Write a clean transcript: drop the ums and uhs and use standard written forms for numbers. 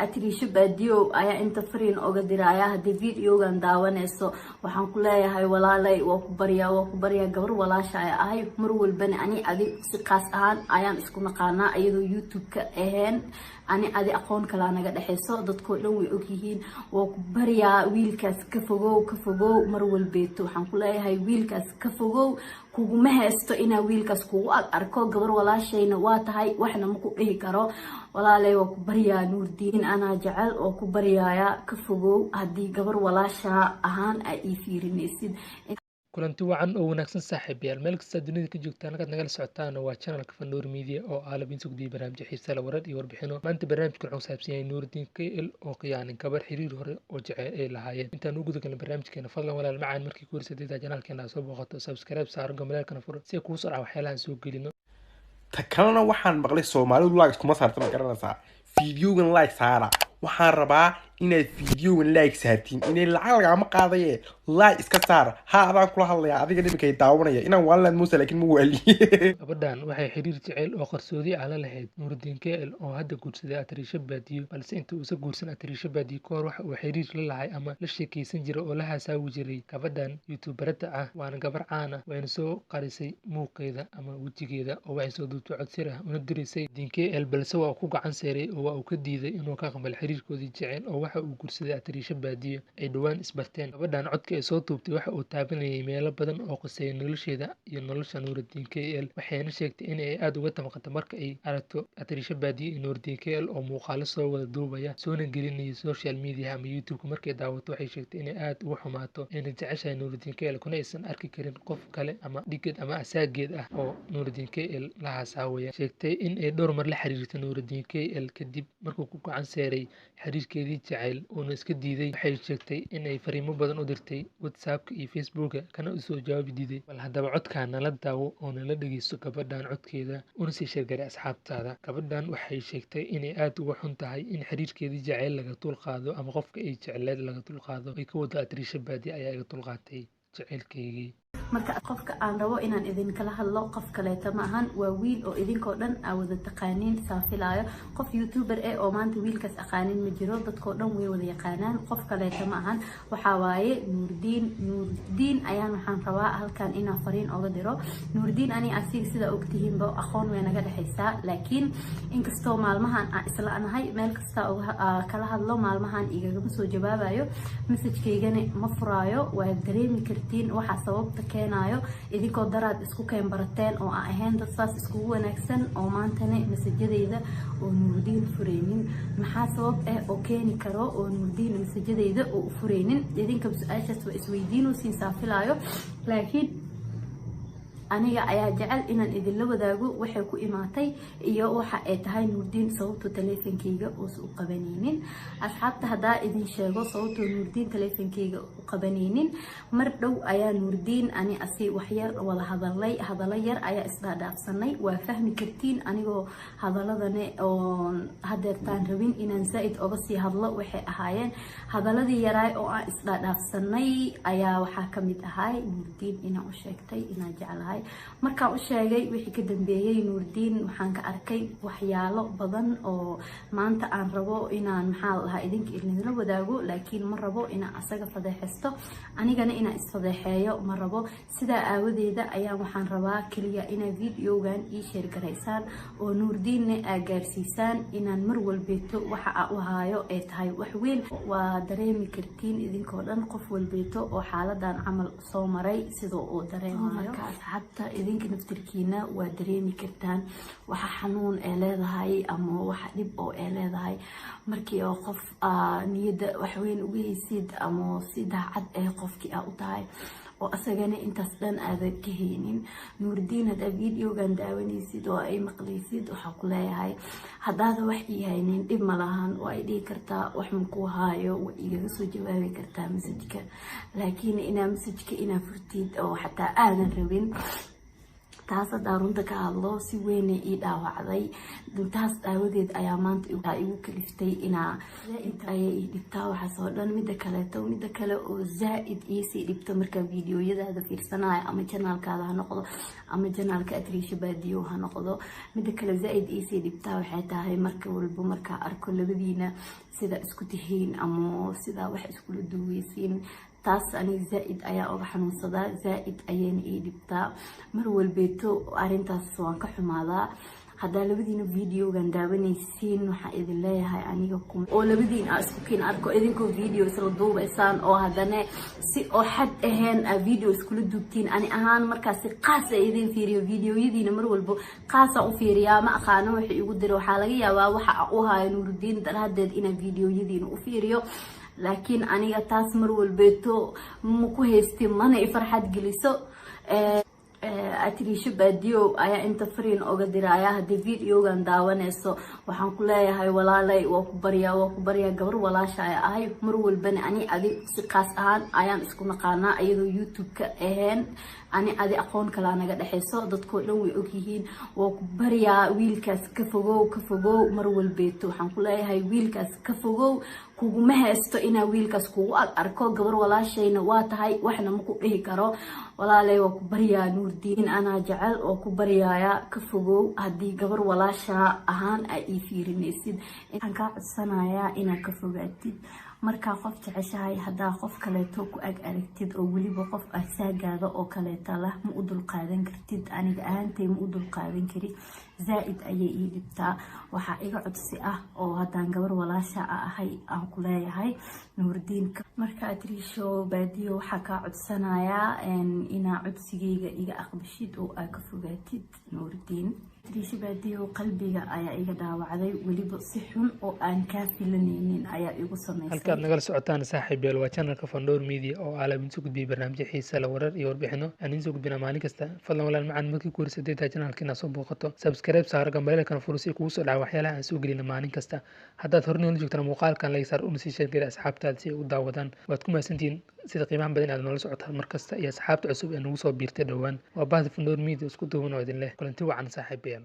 Atariisho Baadiyow ayaa inta fariin oga diraya. Haddii videogan daawanayso, waxaan ku leeyahay, walaalay, waa ku baryaa, waa ku baryaa. Gabar walaasha ay ahay, mar walbana ani adi si qaas ahaan ayaan isku naqaanaa, iyadoo YouTube-ka ahayn ani adi aqoon kalaa naga dhexeyso, dadkoo dhan way ogyihiin. Waa ku baryaa, wiilkaas ka fogow, ka fogow. Mar walbeeto waxaan ku leeyahay, wiilkaas ka fogow. Kuguma haysto inaa wiilkaas kugu ag arko, gabar walaashayna waa tahay, waxna ma ku dhihi karo. Walaalay, waa ku baryaa, Nuurdiin anaa jecel oo ku baryaaya, ka fogow haddii gabar walaasha ahaan aa ii fiirinaysid. Kulanti wacan oo wanaagsan, saaxiibayaal, meel kasta dunida ka joogtaan. Halkaad nagala socotaan waa channelka Fanuur Media oo aalabin soo gudbiya barnaamijyo xiisa leh, warar iyo warbixino. Maanta barnaamijka wuxuu ku saabsan yahay Nuurdiin KL oo khiyaanin gabar xiriir hore oo jecel ay lahaayeen. Intaan u guda galin barnaamijkeena, fadlan walaal macaan, markii ku horseedayda channelkeena soo booqato, subscribe saaro, gambaleelkana furo si ay kugu soo dhaca waxyaalahan soo gelino. Ta kalena, waxaan maqlay Soomaalidu like kuma saarta, ma garanaysaa? Videogan like saara. Waxaan rabaa inaad videogan like saartiin. Inay lacag lagaama qaadaye, like iska saar. Ha, adaan kula hadlaya, adiga nimankay daawanaya. Inaan waalilaad muusa, laakiin ma waaliye. Gabadhan waxay xiriir jeceyl oo qarsoodi ah la lahayd Nuurdiin KL oo hadda guursaday Atariisho Baadiyo, balse inta uusan guursan Atariisho Baadiyo ka hor, waxa uu xiriir la lahay ama la sheekeysan jiray oo la hasaawi jiray gabadhan youtuberada ah. Waana gabar caan ah, wayna soo qarisay muuqeeda ama wejigeeda oo waxay soo duubtay cod sir ah una diraysay Diin KL, balse waa uu ku gacan seeray oo waa uu ka diiday inuu ka aqbalo xiriirkoodii jeceyl, oo waxa uu guursaday Atariisho Baadiyo ay dhowaan isbarteen. Gabadhan codka ay soo duubtay waxa uu taabanayay meelo badan oo quseeya nolosheeda iyo nolosha Nuurdiin KL, waxayna sheegtay in ay aad uga damqato marka ay aragto Atariisho Baadiyo iyo Nuurdiin KL oo muuqaalo soo wada duubaya, soona gelinaya social media ama YouTube. Markay daawato, waxay sheegtay inay aad uga xumaato, ayna jeceshahay Nuurdiin KL, kuna aysan arki karin qof kale ama dhiggeed ama asaageed ah oo Nuurdiin KL la hasaawaya. Sheegtay in ay dhowr mar la xiriirtay Nuurdiin KL kadib markuu ku gacan seeray xiriirkeedii jacayl uuna iska diiday. Waxay sheegtay in ay fariimo badan u dirtay WhatsAppka iyo Facebooka, kana usoo jawaabi diiday. Bal haddaba codkaa nala daawo oo nala dhegeysto gabadhan codkeeda, una sii share garay asxaabtaada. Gabadhan waxay sheegtay inay aad uga xun tahay in xiriirkeedii jacayl laga dul qaado ama qofka ay jecleed laga dul qaado. Ay ka wado, "Atariisho Baadiye ayaa iga dulqaatay jaceylkeygii." Marka qofka aan rabo inaan idinkala hadlo qof kaleeta ma ahan, waa wiil oo idinkoo dhan aa wada taqaaniin, saafilaayo. Qof youtuber eh oo maanta wiilkaas aqaanin ma jiro, dadkoo dhan way wada yaqaanaan. Qof kaleeta ma ahan, waxaa waaye Nuurdiin. Nuurdiin ayaan waxaan rabaa halkan inaan fariin oga diro. Nuurdiin, ani asiga sidaa ogtihiinba aqoon way naga dhexaysaa, laakiin inkastoo maalmahan aan isla nahay, meel kasta kala hadlo, maalmahan igagama soo jawaabayo, messagekaygana ma furaayo. Waa dareemi kartiin waxaa sababta keenayo, idinkoo daraad isku keen barateen oo aan ahayn dad saas iskugu wanaagsan oo maantana messajadeyda oo Nuurdiin fureynin. Maxaa sabab ah oo keeni karo oo Nuurdiin messajadeyda oo u fureynin? Idinka su-aashaas waa isweydiinaysiin saafilaayo, laakiin aniga ayaa jecel inaan idinla wadaago waxay ku imaatay iyo waxa ay tahay Nuurdiin sababtoo taleefankeyga uusa u qabanaynin. Asxaabta, haddaa idin sheego sababtoo Nuurdiin taleefankeyga u qabanaynin, mar dhow ayaa Nuurdiin ani asi waxyar wada hadalay, hadallo yar ayaa isdhaadhaafsanay. Waa fahmi kartiin anigoo hadaladane oon hadeertaan rabin inaan zaa-id oga sii hadlo. Waxay ahaayeen hadaladii yaraay oo aan isdhaadhaafsanay ayaa waxaa kamid ahay Nuurdiin inaan u sheegtay inaan jeclahay. Markaan u sheegay, wixii ka dambeeyey Nuurdiin waxaan ka arkay waxyaalo badan oo maanta aan rabo inaan, maxaa la dhahaa, idinka idinla wadaago, laakiin ma rabo inaan asaga fadeexaysto, anigana inaan isfadeexeeyo ma rabo. Sidaa aawadeeda ayaa waxaan rabaa keliya inaad videogan ii share garaysaan oo Nuurdiinna aa gaarsiisaan inaan mar walbeeto waxa aa u haayo ay tahay wax weyn. Waa dareemi kartiin idinkoo dhan, qof walbeeto oo xaaladan camal soo maray sidoo uu dareemayo. Marka asxaabta, idinka naftirkiina waa dareemi kartaan waxa xanuun ee leedahay ama waxa dhib oo ee leedahay markii oo qof niyadda waxweyn uga haysid ama si daacad eh qofkii aa u tahay oo asagana intaas dhan aadan ka haynin. Nuurdiin, haddaa videogan daawanaysid oo ay maqlaysid, waxaa ku leeyahay, haddaada wax ii haynin dhib ma lahan, waa ay dhihi kartaa wax makuu haayo, waa igaga soo jawaabi kartaa messageka, laakiin inaa messageka inaa furtid oo xataa aadan rabin. Taas hadaa runta ka hadlo, si weynay ii dhaawacday. Taas aawadeed ayaa maanta igu kaliftay inaa zaaid ayay ii dhibtaa waxaas oo dhan. Mida kaleeto, mida kale oo zaaid iisii dhibto, markaa videoyadaada fiirsanayo, ama channelkaada ha noqdo ama channelka Atriisha Baadiyo ha noqdo, mida kale zaaid iisii dhibtaa waxay tahay marka walbo markaa arko labadiina sida isku tihiin ama sida wax iskula duweysiin, taas aniga zaaid ayaa uga xanuunsadaa, zaaid ayayna ii dhibtaa. Mar walbeeto arrintaas waan ka xumaadaa. Haddaa labadiina videogan daawanaysiin, waxaa idin leeyahay aniga oo labadiin aa isku kiin arko idinkoo video isla duubaysaan oo haddana si oo xad ahayn aa video iskula duubtiin, ani ahaan markaasi qaas a idin fiiriyo videoyadiina. Mar walbo qaasaan u fiiriyaa, ma aqaano waxa igu dira. Waxaa laga yaabaa waxa u hayo Nuurudiin daraaddeed inaan videoyadiina u fiiriyo, laakiin aniga taas mar walbeeto ma ku haysti, mana i farxad geliso. Atriisho Baadiyo ayaa inta fariin oga diraya, haddii videogan daawanayso, waxaan ku leeyahay walaalay, waa ku baryaa, waa ku baryaa, gabar walaasha ay ahay. Mar walbana ani adi si qaas ahaan ayaan isku naqaanaa, iyadoo YouTube-ka ahayn ani adi aqoon kalaa naga dhexeyso, dadkoo dhan way ogyihiin. Waa ku baryaa, wiilkaas ka fogow, ka fogow. Mar walbeeto waxaan ku leeyahay wiilkaas ka fogow. Kuguma haysto inaa wiilkaas kugu ag arko, gabar walaashayna waa tahay, waxna ma ku dhihi karo. Walaalay, waa ku baryaa, Nuurdiin anaa jecel oo ku baryaaya, ka fogow. Haddii gabar walaasha ahaan aa ii fiirinaysid, waxaan kaa codsanayaa inaad ka fogaatid. Markaa qof jeceshahay, haddaa qof kaleeto ku ag aragtid oo weliba qof asaagaada oo kaleeta lah, ma u dulqaadan kartid. Aniga ahaantay ma u dulqaadan kari, zaa-id ayay ii dhibtaa. Waxaa iga codsi ah oo haddaan gabar walaasha a ahay aan ku leeyahay Nuurdiinka, marka Atriisho Baadiyo, waxaa kaa codsanayaa inaa codsigeyga iga aqbashid oo aa ka fogaatid Nuurdiin. Atriisho Baadiyo qalbiga ayaa iga dhaawacday, weliba si xun oo aan kaa filanaynin ayaa igu sameysay. Halkaad nagala socotaan, saaxiib yaal, waa channelka Fandor Media oo aalab idin soo gudbiyay barnaamijyo xiisa leh, warar iyo warbixino aan idin soo gudbinaa maalin kasta. Fadlan walaal macaan, markii ku horreysay tahay channelka inaad soo booqato, subscribe saaro, gambaleelkana furo si kugu soo dhaca waxyaalaha aan soo gelina maalin kasta. Haddaad hore noola joogtana, muuqaalkan like saar una sii share geli asxaabtaada si ay u daawadaan. Waad ku mahadsantihiin sida qiimaha badan aad noola socotaan mar kasta iyo asxaabta cusub ee nagu soo biirtay dhowaan. Waa bahda Fandor Media isku duuban oo idin leh kulanti wacan, saaxiibayaal.